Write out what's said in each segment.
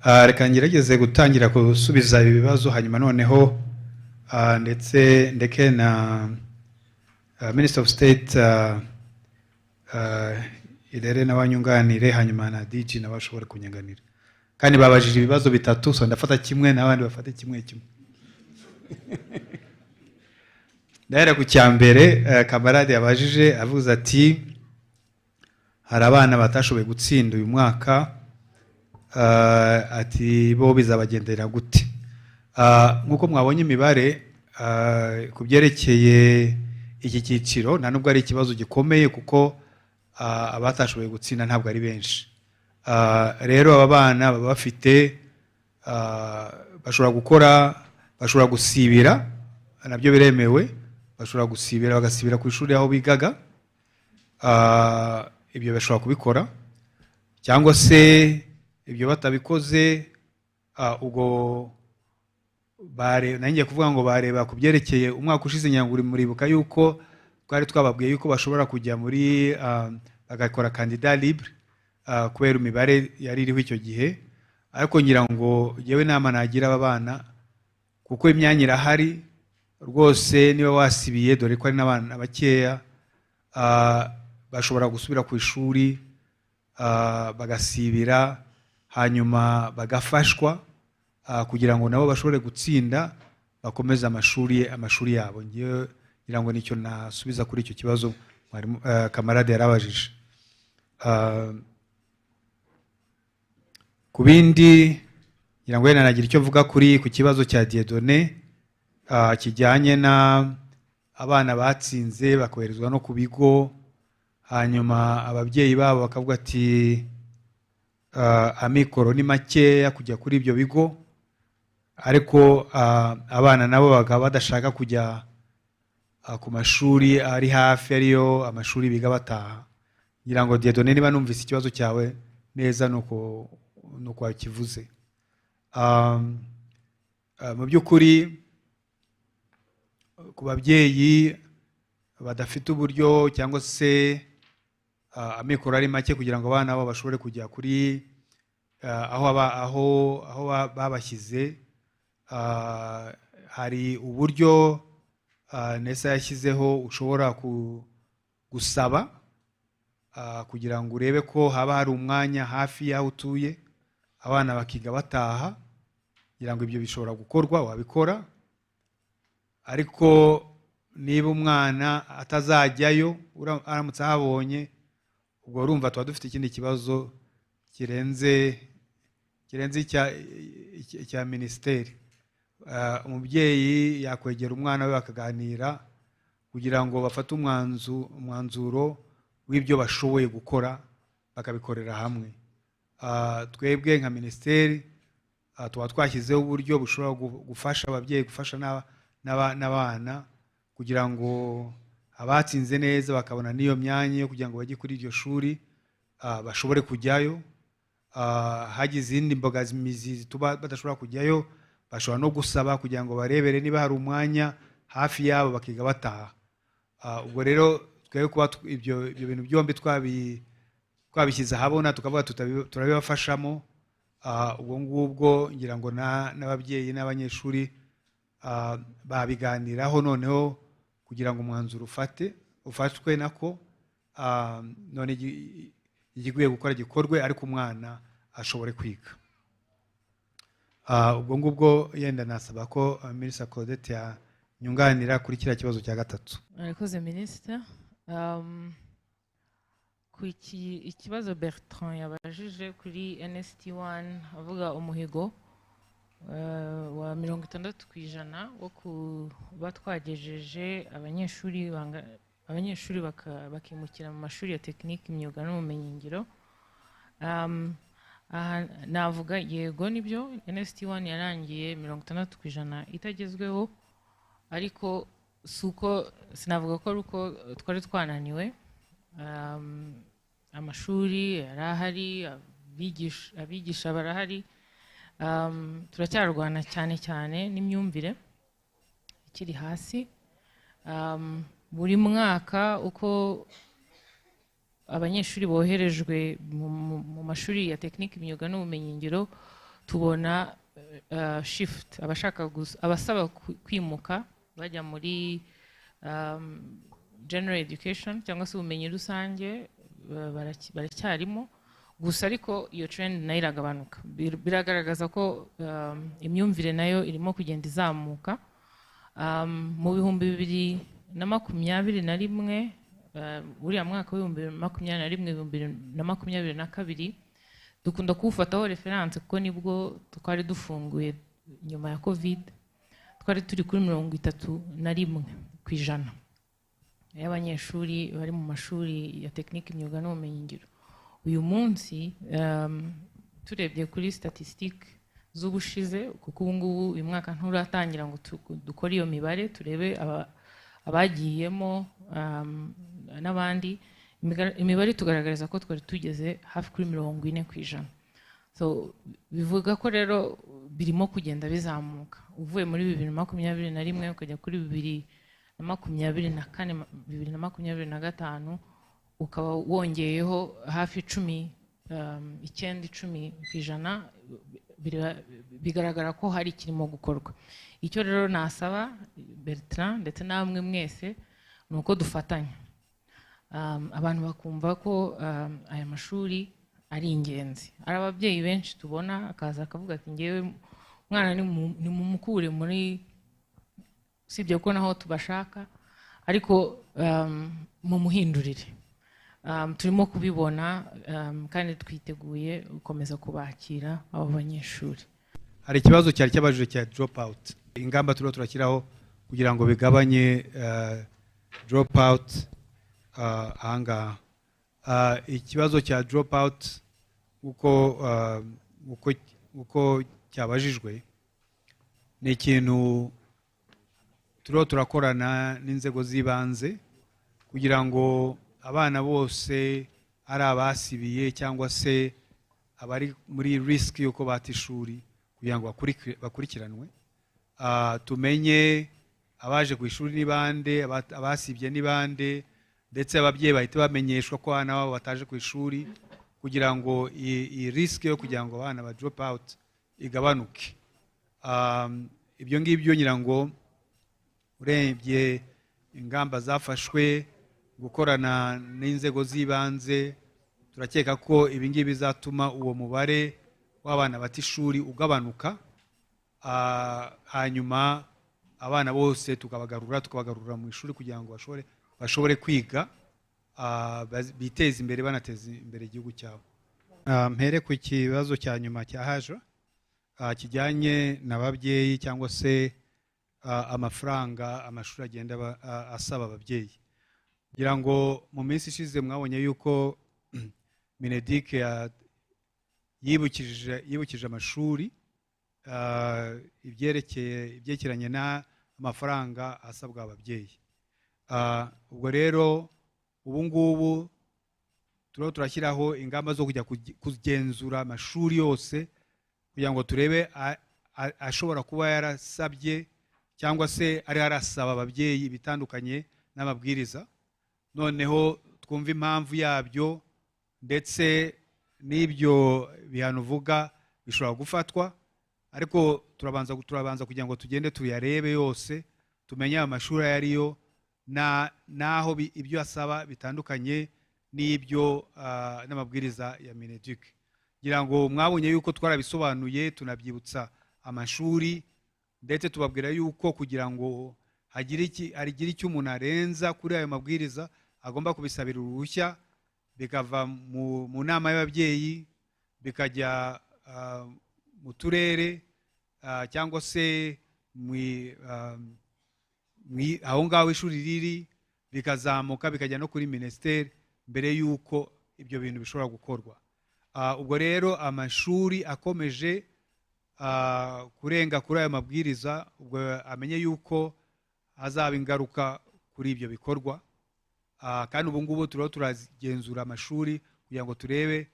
Reka ngerageze gutangira gusubiza ibi bibazo, hanyuma noneho ndetse ndeke na Minister of State Irere nawe anyunganire, hanyuma na DG nawe ashobore kunyunganira. Kandi babajije ibibazo bitatu, so ndafata kimwe n'abandi bafate kimwe kimwe. Ndahera ku cya mbere camarade yabajije, avuze ati hari abana batashoboye gutsinda uyu mwaka, ati bo bizabagendera gute? Nk'uko mwabonye imibare ku byerekeye iki cyiciro, nta nubwo ari ikibazo gikomeye kuko abatashoboye gutsinda ntabwo ari benshi. Rero aba bana baba bafite bashobora gukora, bashobora gusibira, nabyo biremewe, bashobora gusibira bagasibira ku ishuri aho bigaga. Ibyo bashobora kubikora, cyangwa se ibyo batabikoze, ubwo nanjye kuvuga ngo bareba ku byerekeye umwaka ushize. Ngira muribuka yuko twari twababwiye yuko bashobora kujya muri bagakora candidat libre kubera imibare yari iriho icyo gihe. Ariko ngira ngo yewe inama nagira aba bana, kuko imyanya irahari rwose, niba wasibiye, dore ko ari n'abana bakeya, bashobora gusubira ku ishuri, bagasibira, hanyuma bagafashwa kugira ngo nabo bashobore gutsinda, bakomeze amashuri yabo. Ngewe ngira ngo nicyo nasubiza kuri icyo kibazo mwarimu camarade yarabajije. Ku bindi, ngira ngo wenda nagira icyo mvuga ku kibazo cya Dieudonné kijyanye na abana batsinze bakoherezwa no ku bigo, hanyuma ababyeyi babo bakavuga ati amikoro ni makeya kujya kuri ibyo bigo, ariko abana nabo bakaba badashaka kujya ku mashuri ari hafi, ariyo amashuri biga bataha. Ngira ngo Dieudonné, niba numvise ikibazo cyawe neza, nuko wakivuze. Mu by'ukuri, ku babyeyi badafite uburyo cyangwa se amikoro ari make kugira ngo abana babo bashobore kujya kuri aho babashyize, hari uburyo NESA yashyizeho ushobora gusaba kugira ngo urebe ko haba hari umwanya hafi y'aho utuye, abana bakiga bataha. Kugira ngo ibyo bishobora gukorwa, wabikora. Ariko niba umwana atazajyayo, aramutse ahabonye, ubwo urumva tuba dufite ikindi kibazo kirenze icya minisiteri. Umubyeyi yakwegera umwana we bakaganira kugira ngo bafate umwanzuro w'ibyo bashoboye gukora, bakabikorera hamwe. Twebwe nka minisiteri tuba twashyizeho uburyo bushobora gufasha ababyeyi, gufasha n'abana kugira ngo abatsinze neza bakabona n'iyo myanya yo kugira ngo bajye kuri iryo shuri, bashobore kujyayo. Hagize izindi mbogamizi zituma badashobora kujyayo, bashobora no gusaba kugira ngo barebere niba hari umwanya hafi yabo, bakiga bataha. Ubwo rero twebwe kuba ibyo bintu byombi twabishyize ahabona, tukavuga turabibafashamo. Ubwo ngubwo ngira ngo n'ababyeyi n'abanyeshuri babiganiraho noneho kugira ngo umwanzuro ufatwe nako, none igikwiye gukora gikorwe, ariko umwana ashobore kwiga. Ubwo ngubwo yenda nasaba ko Minister Claudette yanyunganira kuri kiriya kibazo cya gatatu. Murakoze, Minisita. Ku ikibazo Bertrand yabajije kuri NST1, avuga umuhigo wa 60% wo kuba twagejeje abanyeshuri bakimukira mu mashuri ya tekiniki, imyuga n'ubumenyingiro. Aha navuga yego, nibyo, NST1 yarangiye 60% itagezweho, ariko si uko, sinavuga ko ari uko twari twananiwe. Amashuri yarahari, abigisha barahari. Turacyarwana cyane cyane n'imyumvire ikiri hasi. Buri mwaka uko abanyeshuri boherejwe mu mashuri ya tekiniki, imyuga n'ubumenyingiro, Tubona shift, abashaka abasaba kwimuka bajya muri general education cyangwa se ubumenyi rusange baracyarimo gusa, ariko iyo trend nayo iragabanuka. Biragaragaza ko imyumvire nayo irimo kugenda izamuka. Mu 2021, uriya mwaka w'2021, 2022, dukunda kuwufataho reference kuko nibwo twari dufunguye nyuma ya COVID, twari turi kuri 31% y'abanyeshuri bari mu mashuri ya tekinike, imyuga n'ubumenyingiro. Uyu munsi turebye kuri statistique z'ubushize, kuko ubu ngubu uyu mwaka nturatangira ngo dukore iyo mibare turebe abagiyemo n'abandi, imibare itugaragariza ko twari tugeze hafi kuri 40%. So bivuga ko rero birimo kugenda bizamuka, uvuye muri 2021 ukajya kuri 2024, 2025, ukaba wongeyeho hafi icumi, 9, 10%, bigaragara ko hari ikirimo gukorwa. Icyo rero nasaba Bertrand ndetse namwe mwese ni uko dufatanya, abantu bakumva ko aya mashuri ari ingenzi. Hari ababyeyi benshi tubona akaza akavuga ati ngewe mwana nimumukure muri, usibye ko naho tubashaka, ariko mumuhindurire. Turimo kubibona, kandi twiteguye gukomeza kubakira abo banyeshuri. Hari ikibazo cyari cyabajije cya drop out, ingamba turiho turashyiraho kugira ngo bigabanye drop out ahangaha. Ikibazo cya drop out uko cyabajijwe ni ikintu turiho turakorana n'inzego z'ibanze kugira ngo abana bose, ari abasibiye cyangwa se abari muri risk y'uko bata ishuri, kugira ngo bakurikiranwe. Tumenye abaje ku ishuri ni bande, abasibye ni bande, ndetse ababyeyi bahita bamenyeshwa ko abana babo bataje ku ishuri, kugira ngo iyi risk yo kugira ngo abana ba drop out igabanuke. Ibyo ngibyo ngira ngo urebye ingamba zafashwe, gukorana n'inzego z'ibanze, turakeka ko ibi ngibi bizatuma uwo mubare w'abana bata ishuri ugabanuka, hanyuma abana bose tukabagarura mu ishuri kugira ngo bashobore kwiga, biteze imbere banateza imbere igihugu cyabo. Mpere ku kibazo cya nyuma cya haje, kijyanye n'ababyeyi cyangwa se amafaranga amashuri agenda asaba ababyeyi. Ngira ngo mu minsi ishize mwabonye yuko Mineduc yibukije amashuri ibyerekeranye n'amafaranga asabwa ababyeyi. Ubwo rero ubu ngubu turiho turashyiraho ingamba zo kujya kugenzura amashuri yose kugira ngo turebe ashobora kuba yarasabye cyangwa se ari arasaba ababyeyi ibitandukanye n'amabwiriza, noneho twumve impamvu yabyo, ndetse n'ibyo bihano uvuga bishobora gufatwa, ariko turabanza kugira ngo tugende tuyarebe yose, tumenye ayo mashuri ayo ariyo naho ibyo asaba bitandukanye n'ibyo n'amabwiriza ya Mineduc. Ngira ngo mwabonye yuko twarabisobanuye, tunabyibutsa amashuri, ndetse tubabwira yuko kugira ngo hagire icyo umuntu arenza kuri ayo mabwiriza agomba kubisabira uruhushya, bikava mu nama y'ababyeyi, bikajya mu turere, cyangwa se aho ngaho ishuri riri, bikazamuka bikajya no kuri minisiteri mbere y'uko ibyo bintu bishobora gukorwa. Ubwo rero amashuri akomeje kurenga kuri ayo mabwiriza, ubwo amenye yuko hazaba ingaruka kuri ibyo bikorwa. Kandi ubu ngubu turiho turagenzura amashuri kugira ngo turebe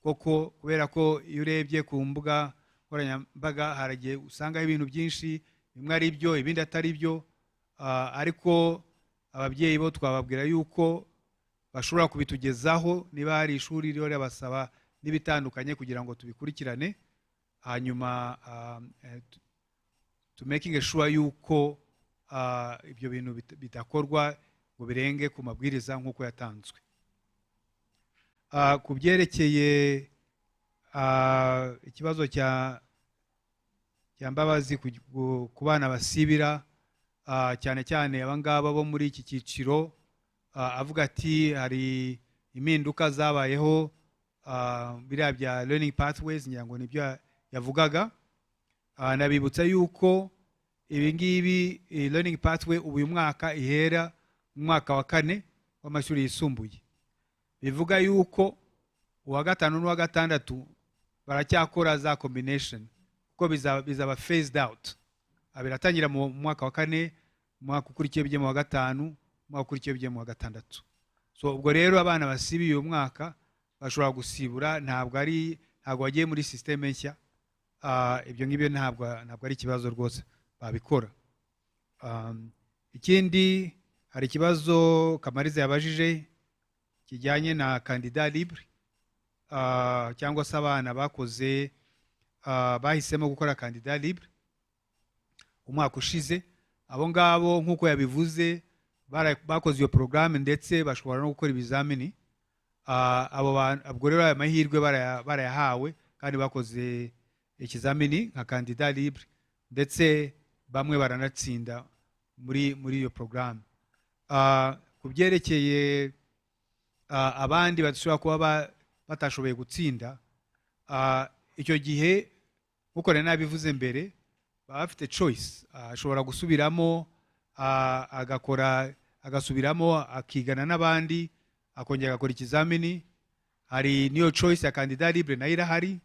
koko, kubera ko iyo urebye ku mbuga nkoranyambaga haragiye usangaho ibintu byinshi, bimwe ari byo ibindi atari byo. Ariko ababyeyi bo twababwira yuko bashobora kubitugezaho niba hari ishuri ririho ribasaba n'ibitandukanye kugira ngo tubikurikirane. Hanyuma to making sure yuko ibyo bintu bidakorwa ngo birenge ku mabwiriza nk'uko yatanzwe. Ku byerekeye ikibazo cya Mbabazi ku bana basibira, cyane cyane abangaba bo muri iki cyiciro, avuga ati hari impinduka zabayeho, biriya bya learning pathways, ngira ngo nibyo yavugaga. Nabibutsa yuko ibi ngibi, iyi learning pathway, ubu uyu mwaka ihera mu mwaka wa kane w'amashuri yisumbuye, bivuga yuko uwa gatanu n'uwa gatandatu baracyakora za combination, kuko bizaba phased out. Biratangira mu mwaka wa kane, umwaka ukurikiye bijye mu wa gatanu, umwaka ukurikiye bijye mu wa gatandatu. So ubwo rero abana basibiye uyu mwaka bashobora gusibura, ntabwo bagiye muri système nshya. Ibyo ngibyo ntabwo ari ikibazo rwose, babikora. Ikindi hari ikibazo Kamariza yabajije kijyanye na candidat libre, cyangwa se abana bakoze bahisemo gukora candidat libre umwaka ushize. Abo ngabo, nk'uko yabivuze, bakoze iyo porogaramu ndetse bashobora no gukora ibizamini. Abo bantu ubwo rero aya mahirwe barayahawe kandi bakoze ikizamini nka candidat libre, ndetse bamwe baranatsinda muri iyo porogaramu. Ku byerekeye abandi badashobora kuba batashoboye gutsinda, icyo gihe nk'uko nari nabivuze mbere, baba bafite choice. Ashobora gusubiramo, agakora, agasubiramo, akigana n'abandi, akongera agakora ikizamini. Hari n'iyo choice ya candidat libre, nayo irahari,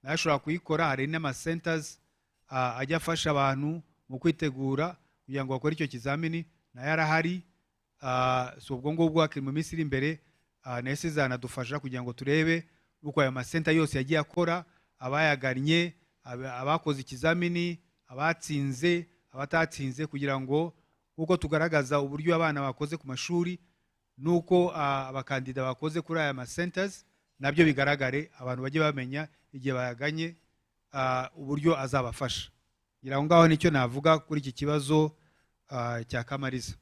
nayo ashobora kuyikora. Hari n'ama centers ajya afasha abantu mu kwitegura kugira ngo bakore icyo kizamini, nayo arahari. So ubwo ngubwo akiri mu minsi iri imbere, NESA izanadufasha kugira ngo turebe uko ayo ma center yose yagiye akora, abayagannye, abakoze ikizamini, abatsinze, abatatsinze, kugira ngo nk'uko tugaragaza uburyo abana bakoze ku mashuri n'uko abakandida bakoze kuri aya ma centers, nabyo bigaragare, abantu bajye bamenya igihe bayaganye uburyo azabafasha. Ngira aho ngaho nicyo navuga kuri iki kibazo cya Kamariza.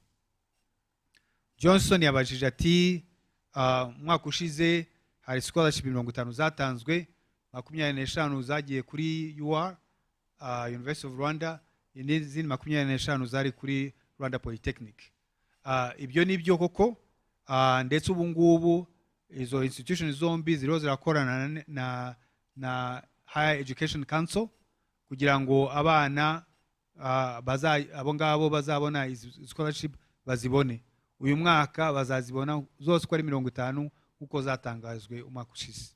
Johnson yabajije ati umwaka ushize hari scholarship 50 zatanzwe, 25 zagiye kuri UR, University of Rwanda, izindi 25 zari kuri Rwanda Polytechnic. Ibyo ni byo koko, ndetse ubu ngubu izo institution zombi ziriho zirakorana na Higher Education Council kugira ngo abana abo ngabo bazabona izi scholarship bazibone uyu mwaka, bazazibona zose uko ari 50 nk'uko zatangajwe umwaka ushize.